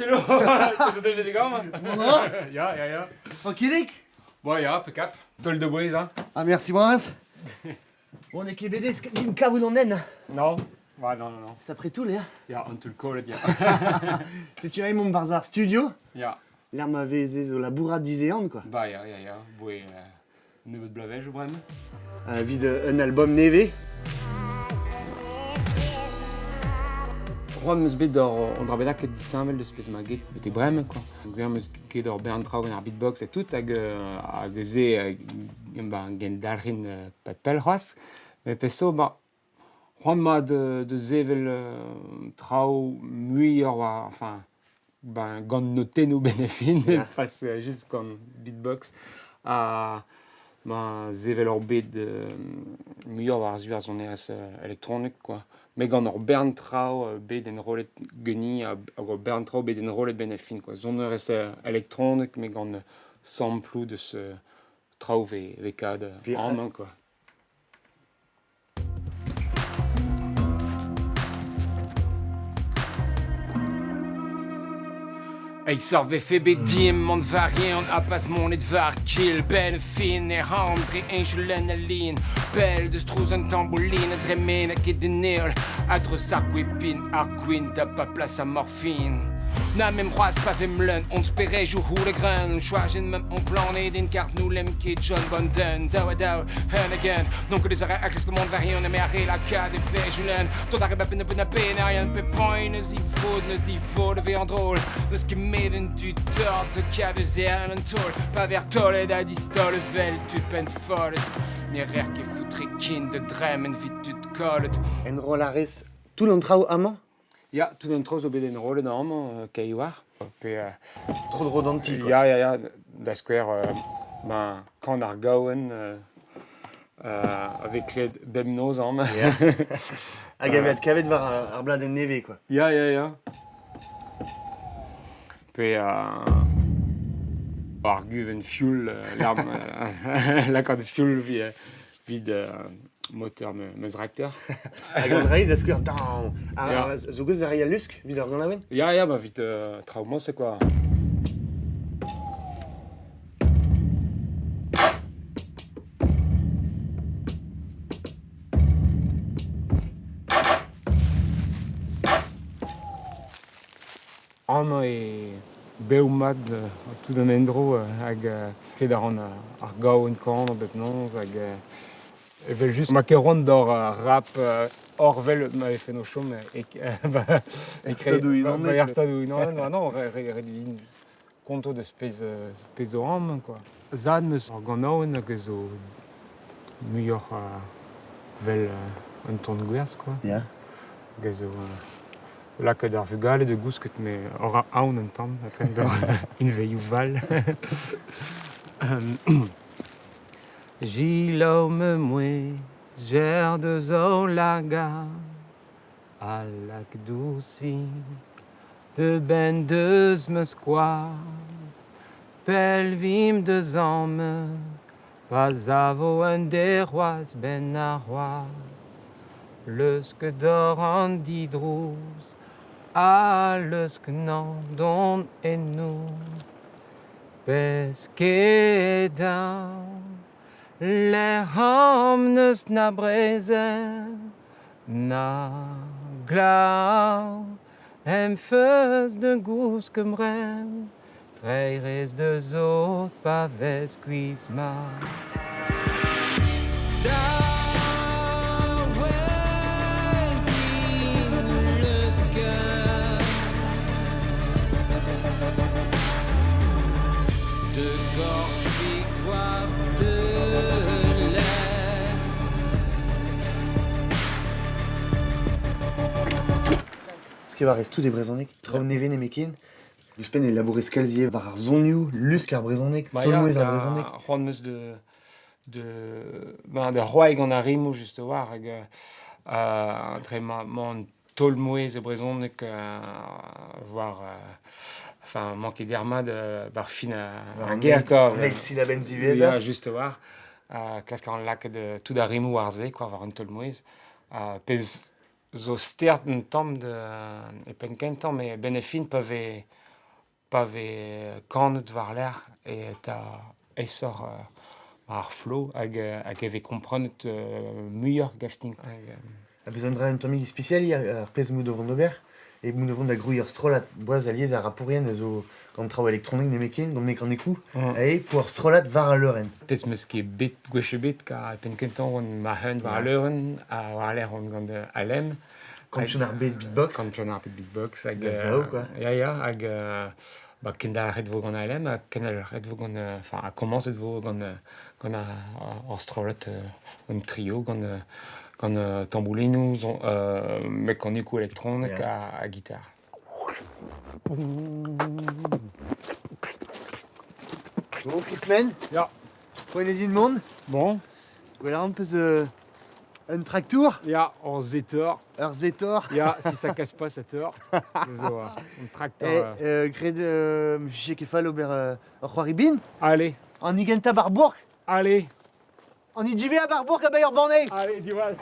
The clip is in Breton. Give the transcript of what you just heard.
Telo, zo devet e gambr. Ya, ya, ya. Tranquillik? Bon, ya, pe kap. Taol de bouez, hein. Ah, merci bras. On est ket bet din kavout an hent. Non. Ouais, non, non, non. Sapre toull, ya. Ya, an toull kollet, ya. Setu aet mont barzh ar studio. Ya. Lec'h ma veze zo labourat dizehan, quoi. Bah, ya, ya, ya. Boe, nebeut bloavezhioù bremañ. Evit un album nevez. C'hoant 'm eus bet d'or an dra bennak disheñvel deus pezh 'ma get betek bremañ quoi. Gwir 'm eus ket ur bern traoù gant ar beatbox ha tout hag hag se gendalc'hin pad pell c'hoazh. Met pezh zo ba c'hoant 'ma da sevel traoù muioc'h war enfin ben gant notennoù 'benn ar fin pas just gant beatbox ha ma sevel ur bed muioc'h war-zu ar sonerezh elektronek quoi. Met gant ur bern traoù bet enrollet ganin hag ur bern traoù bet enrollet 'benn ar fin quoi. Sonerezh elektronek met gant samploù deus traoù 'vez kavet amañ quoi. Aesoc'h 'vefe bet dimp mont war-eeun ha pas monet war-gil 'Benn ar fin e ran dre eñjolenn al lin Pell deus trouz an tamboulin a dremen hag ket an heol A-dreuz ar gwepin, ar gwin da pa plas ar morfin Na mem c'hoazh pa vemp leun hon sperejoù c'houl a-grenn Choajet memp hon flanedenn kar n'houllemp ket John Bonden Daou ha daou, un hag un Donc les arrêts a klask mont war-eeun ha me a re lakaat e vezioù leun Dont a re ba penn a benn a rien pep poent Neus ivod, neus ivod e vezañ drol N'eus ket met un dud tort zo kav eus an taol Pa ver taolet ha distaol evel tud pennfollet Ne rer ket foutre kin da dremen 'vit tud kollet Enroll a rez tout an traoù amañ? Ya, tout an traoù zo bet enrollet amañ, Kaiwar. Pe, Tro-dro d'an ti, quoi. Ya, ya, ya, da skouer, ben, kan ar gaouenn a vez klevet bemnoz amañ. Hag a vez adkavet war ar bladenn nevez, quoi. Ya, ya, ya. Pe ar guvenn fioul, lakaat fioul evit moteur ma zrakteur. Hag an dra-se da skouer, dañ, zo geus ar lusk evit ar ganaouenn? Ya, ya, ba evit traoù mañ-se quoi. Amañ eo bev-mat tout an endro hag ket a ran ar gaouenn kanañ bep noz hag evel-just ma ket c'hoant d'ober rap orvel ma vefen o chom e Er Stadoù-Unanet. Non, ret din konto deus pezh pezh zo amañ quoi. Zad 'm eus ur ganaouenn hag a zo muioc'h 'vel un ton gwerz quoi. Hag a zo lakaat ar vugale da gousket met a ra aon un tamm a-benn d'ober unveioù val. Jilaou ma mouezh ger deus ho lagad A lak dousig de benn deus ma skoaz Pell vimp deus amañ pa savo un derc'hoazh 'benn arc'hoazh Leus ket doc'h an didrouz ha leus ket 'nañ dont enno Pesketañ lec'h am eus na brezel Na glav em feus da gousk em remm Treiñ 'rez da sot pa vez skuizh-mat. Skrivañ a rez tout e brezhoneg, traoù nevez nemetken. Ouzhpenn e labourez kalz ivez war ar sonioù, lusk ar brezhoneg, taol-mouezh ar brezhoneg. C'hoant 'm eus de de ben da c'hoari gant ar rimoù just a-walc'h hag dre ma 'mañ taol-mouezh e brezhoneg war enfin mañ ket dermat 'bar fin ar ger quoi. An eil silabenn ziwezhañ. Ya, just a-walc'h. Klask a ran lakaat tout ar rimoù war se quoi, war un taol-mouezh. Pezh zo stert un tamm e penn kentañ, met a-benn ar fin pa vez Pa vez kanet war-lerc'h e ta aesoc'h ar flow hag hag e vez komprenet muioc'h gaftin. Hag, Ha bez un dra un tammig ispisial ar pezh m'out o vont d'ober e m'out o vont da grouiñ ur strollad boaz alies ar rapourien a zo gant traoù elektronek nemetken, gant mekanikoù, mm. ha eo pour ur strollad war al leurenn. Pezh 'meus ket bet gwech ebet kar penn kentañ on ma-hun war al leurenn ha war-lerc'h on gant Alem. Kampion ar bed beatbox. Kampion ar bed beatbox. Hag, da quoi. Ya, ya, hag ba, kendalc'het vo gant Alem ha kendalc'het vo gant... Enfin, ha komañset vo gant, gant ar strollad, un trio, gant, gant tamboulinoù, mekanikoù elektronek yeah. ha, ha gitar. Bon, Chrismen Ya. Poent mont. Bon. Voilà un peu un tractour. Ya, ur Zetor. Ur Zetor. Ya, si ça casse pas, ça tord. Zo, un tracteur. Eh, euh, graet euh, je ket fall ober euh, ur c'hoari bin. Allez. An igenta Barbourg. Allez. An IGV a Barbourg a ur banne. Allez, diwall.